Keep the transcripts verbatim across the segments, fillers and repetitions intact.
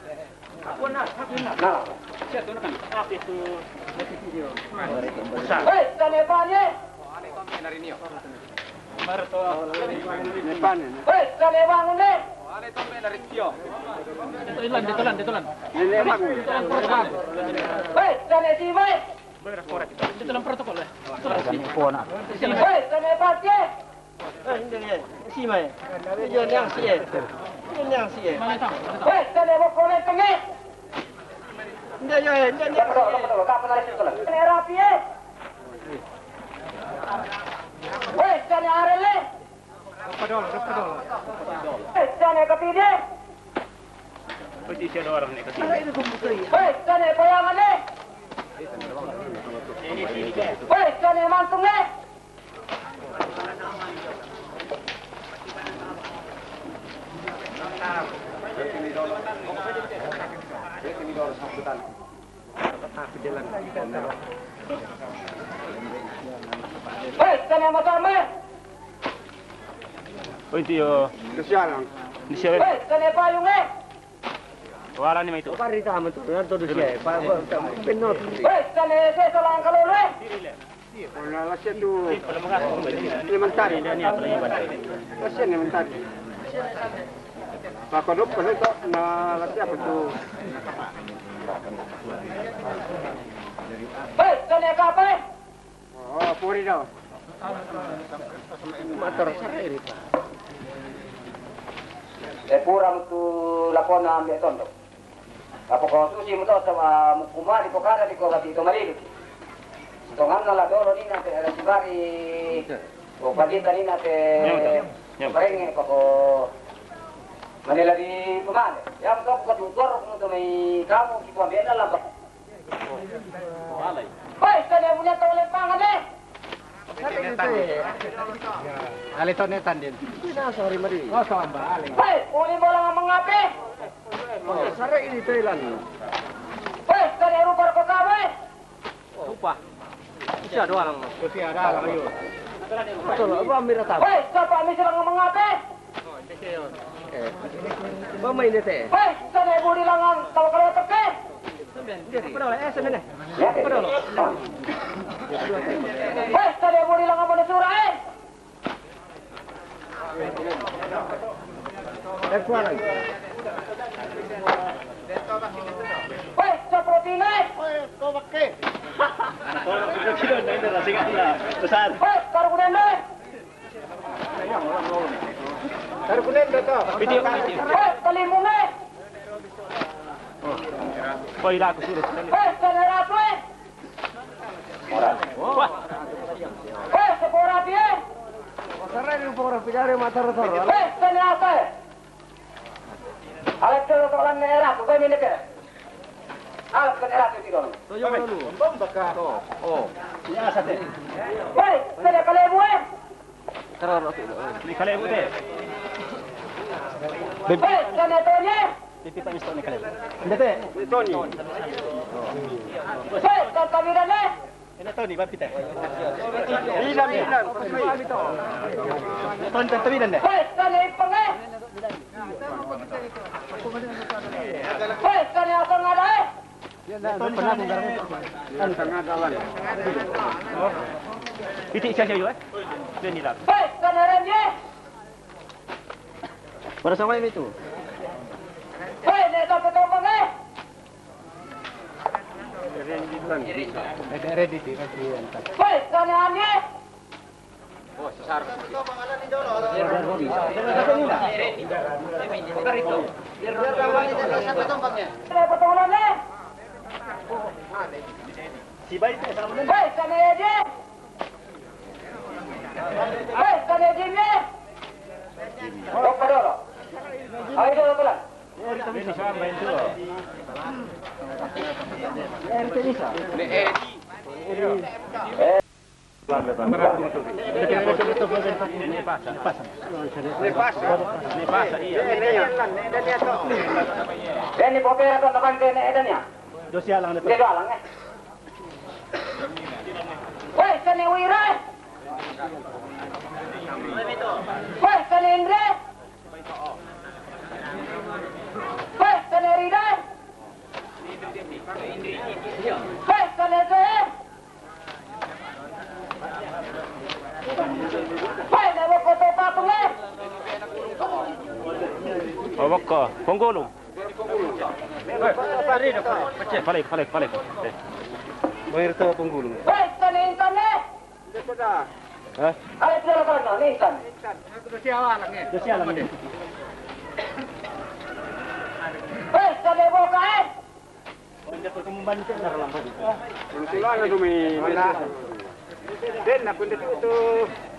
Nah. Wes, tane panye. Wes, tane bangun deh. Detolan, detolan, detolan. Wes, tane simai. Detolan protokol, eh. Wes, tane panye. Eh, hindi niya. Si May. Yun yang siya. Yun yang siya. Wes, tane bokole penge. Hindi, hindi, hindi. Tane rapi, eh. Wes, tane arele. Wes, tane kapide. Wes, tane payangane. Wes, tane mantunge. Wes, tane masame. Oh, itu yo. Kesialan. Di siya. Wes, tane payunge. Wala ni may ito. Pari tama to, na to siya. Pa, pa, pa, pinot. Wes, tane sesalang kalolo. Wala la siya to. Elementary. La siya elementary. Pakodop pa ito na la siya pa to. Wes, tane kape. Oh, puri daw. Mator sare iri pa. E pura mutu lakona ambe tondo. Apo ko susi muto sama mukuma di ko kada di ko gati to malilu. Tonganna la dolo ni na te era sibari. Ko pagita ni na te. Nyam, nyam. Parenge ko ko manela di pemane. Yang tok ko tutor mutu mai kamu ki pambe na la. Wes, tane punya tole pangan, eh. Ale to ne tanden. Ina sori mari. Oh, samba ale. Wes, uli bola ngomong apa? Oh, sare ini Thailand. Wes, tane rupa ko kabe. Rupa. Siya doa lang. Siya doa lang, ayo. Betul, apa ambil rata? Wes, siapa ambil silang ngomong apa? Eh, ba mai ne te? Wes, tane buri langan tau kalau teke. Padolo, eh, sene ne. Padolo. Wes, tane buri langan mana surah, eh. Eh, kualan. Wes, seperti ne. Wes, kau pakai. Besar. Wes, karukunan ne. Piti, piti. Eh, kalimunge. Oh. Koi laku sih. Eh, tane ratu, eh. Wah. Eh, sepora pie. Sarre ni pora pigare matar tar. Eh, tane apa, eh? Alat ko to lan ne ratu, koi mine ke. Alat ko ne ratu ti kono. To yo lu. Bom baka. To. Oh. Ya sate. Eh, tane kalimu, eh. Ni kalebu te. Bebe. Eh, tane Toni. Bebe pa misto ni kalebu. Ndete. Toni. Eh, tane Toni, ne. Ina Toni, ba pite. Bilang, bilang. Toni, tane bilang ne. Eh, tane Ipang, eh. Eh, tane Asang ada, eh. Iti siya siya yun, eh? Yan nila. Para sa may ito. Ready, ready, ready. Ini popera to naman din eh, dan ya. Dosi alang na. Dito alang eh. Wes, tane Wira. Wes, tane Indra. Wes, tane Rida. Hei, kane te. Hei, ne boko to patung e. Oh, boko. Ponggulung. Palik, palik, palik. Eh. Bayar to ponggulung. Hei, kane intane. Hah? Ale, piro kono, nintan. Dosia alang e. Dosia alang e. Wes, kade boka e. Tulungan tu mi. Den, aku nda tu.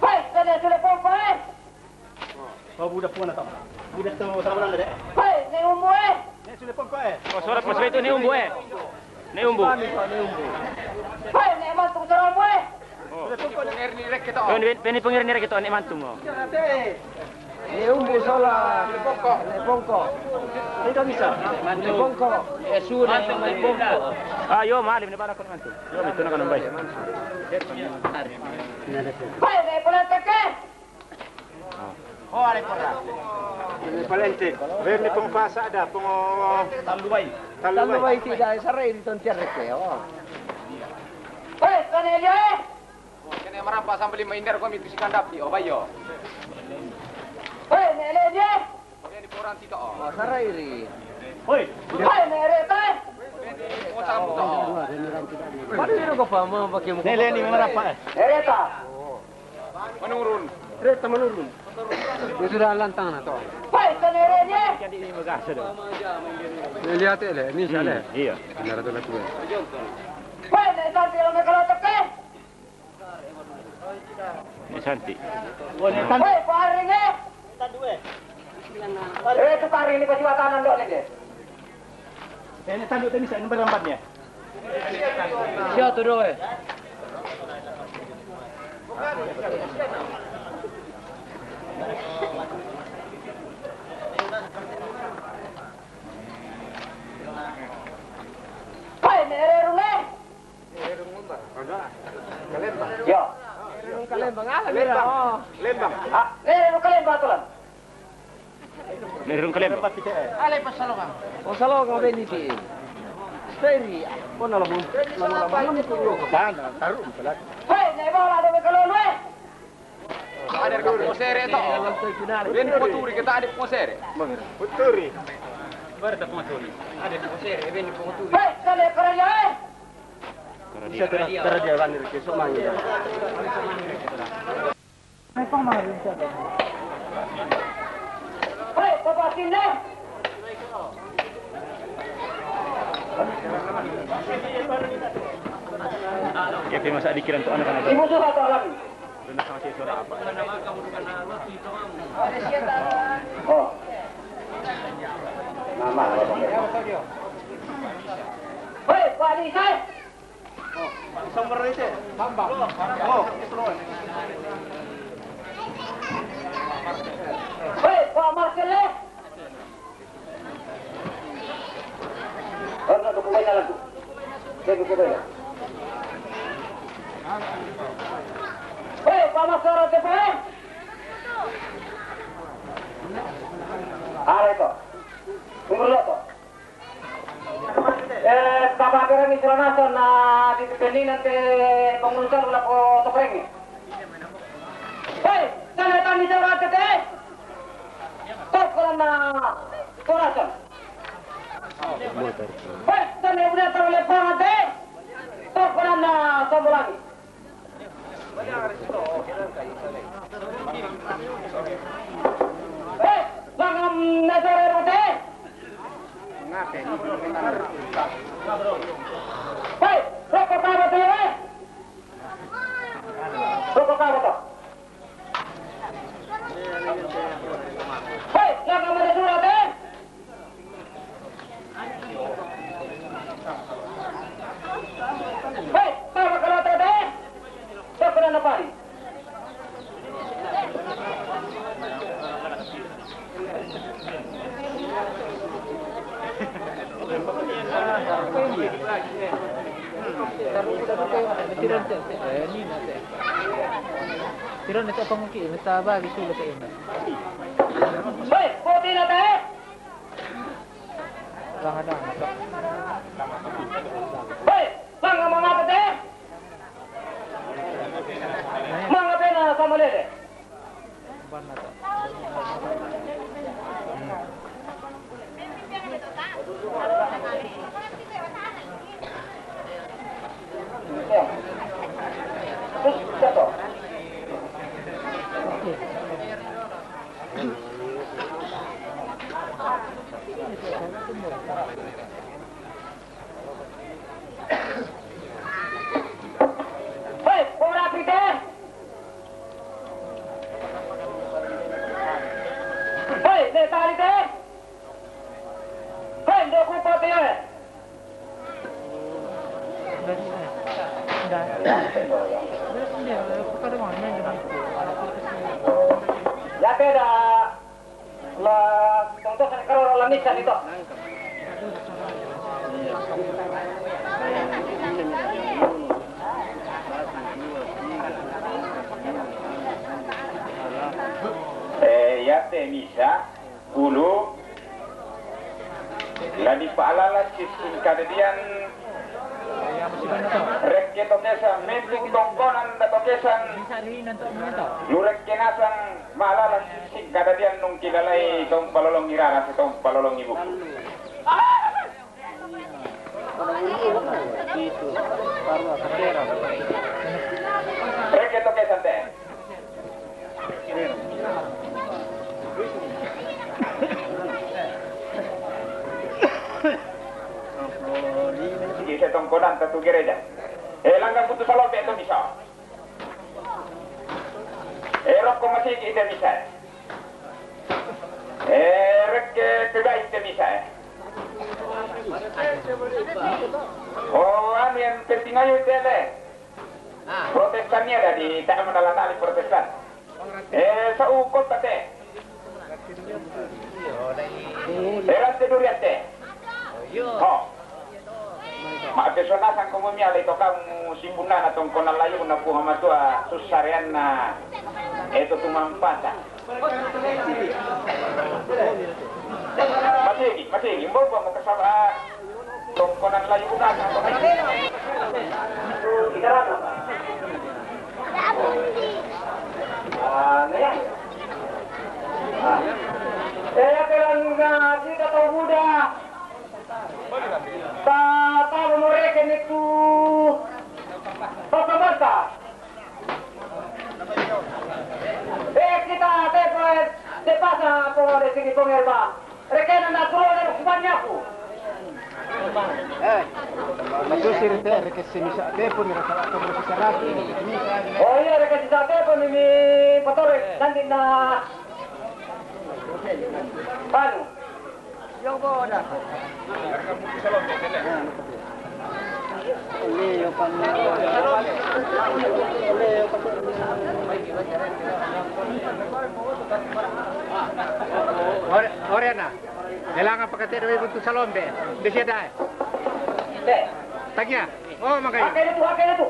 Wes, kade sudah pompa e. Oh, budak pun atau? Budak tu sama nanda deh. Hei, ne umbu e. Ne sudah pompa e. Oh, sudah pas itu ne umbu e. Ne umbu. Hei, ne mantung sudah umbu e. Oh. Sudah pompa ne. Peni pengir ni rekito ne mantung oh. Ne umbu sola. Ne pongko. Ini tak bisa. Ne pongko. Eh, sudah ne pongko. Ah, yo, malim ne bala kon mantung. Yo, itu nak nambai. Hei, ne pula teke. Oh, ale pora. Ini palentik. Rem ni pengpasa ada, peng. Tandu bai. Tandu bai. Tandu bai tidak sarai di tontiar reke, oh. Hei, kane dia e. Kane marampa sambil lima indar kami tu si kandap ni, oh, bayo. Hei, ne le dia e. Kami di poran tika, oh. Oh, sarai ri. Hoi. Hei, ne reta e. Oh, tamu, oh. Pada ni ko pa mo pakai mo. Ne le ni marampa e. Ne reta. Menurun. Kereta menurun. Dia sudah lantang na to. Pai kanerenya. Jadi ini megah sudah. Ni lihat e le, ni sale. Iya. Benar tu lah tu. Pai ne santi lo mekalo teke. Ni santi. Pai paring e. Eh, tu paring ni pasti watanan dok ni dia. Eh, ni tanduk tadi saya ni berlambat ni. Siapa tu doh, eh? Hai, ni ere rune. Ere rune ngumbar. Ada. Kalembang. Ya. Ere rune kalembang. Ala mira. Lembang. Oh. Lembang. Ah, ere rune kalembang tu lah. Nerung kalem. Ale pasalongan. O salongan beni ti. Speri. Kona lamun. Lamun lamun tu lo. Bana taru pelak. Hei, ne bola do kalau lu e. Ada ko sere to. Ben poturi kita ada ko sere. Poturi. Berta poturi. Ada ko sere ben poturi. Hei, kale kerja e. Bisa tera tera dia kan ke so mangi. Hei, Papa Sinde. Kayak masa dikiran tu anak-anak. Ibu sudah tahu lagi. Dengar sama si suara apa? Oh. Nama apa? Hei, Pak Lisai. Sumber itu, tambah. Oh. Hei, Pak Marcel, eh. Karena dokumen lagu. Saya dokumen. Hei, Pak Marcel, cepat, eh. Ada itu. Tunggu dulu, Pak. Eh, Bapak Kira ni Suranason na di Peninan te pengurusan ulah ko tokreng ni. Hei, sana tani jawab te. Tokreng na Suranason. Hei, sana udah tahu lepas te. Tokreng na Samburangi. Eh, langam nasare rute. Hei, rokok apa tu, eh? Rokok apa tu? Hei, langam ada surat, eh? Hei, tawa kalata deh. Siapa nama pari? Hei, putih na teh. Hei, manga mangata te? Manga pena sama lele. Hei, pura pite! Hei, ne tali te! Hei, ne kupa te, eh! Ya te da. La, contoh saya kalau la misa itu. Eh, ya te misa, ulu, la dipaalala sising kadadian. Rekke tokesan, mentu tongkonan da tokesan. Lu rekke nasang maalala sising kadadian nung kilalai tong palolong irara si tong palolong ibuku. Rekke tokesan te. Ise tongkonan tatu gereja. Eh, langgang butu salombe to misa. Eh, rokko masigi te misa. Eh, rekke pebai te misa. Oh, anu yang penting ayo tele. Protestan ya dari tak menalana Protestan. Eh, sau kota te. Eh, rante durian te. Ho. Ma, pesona sang komo mia le to kamu simpunna na tongkona layu na puha matua susareanna. Eh, to tumampata. Masigi, masigi, mbombo mo kasaba. Tongkonan layu na. Ah, ngayang. Ah. Eh, ya, pelan nga, kita tahu muda. Ta, ta, mo reken itu. Papa Marta. Eh, kita te, pues, te pasa por el sini con herba. Rekena na tulo na kubanyaku. Eh, masusir te, reke si misa te pun, reke si misa te pun, mi patore, nanti na, anu. Ore, ore na. Elanga pakate doi buntu salombe. Desi dae. Te. Tagia. Oh, makanya. Hakene tu, hakene tu.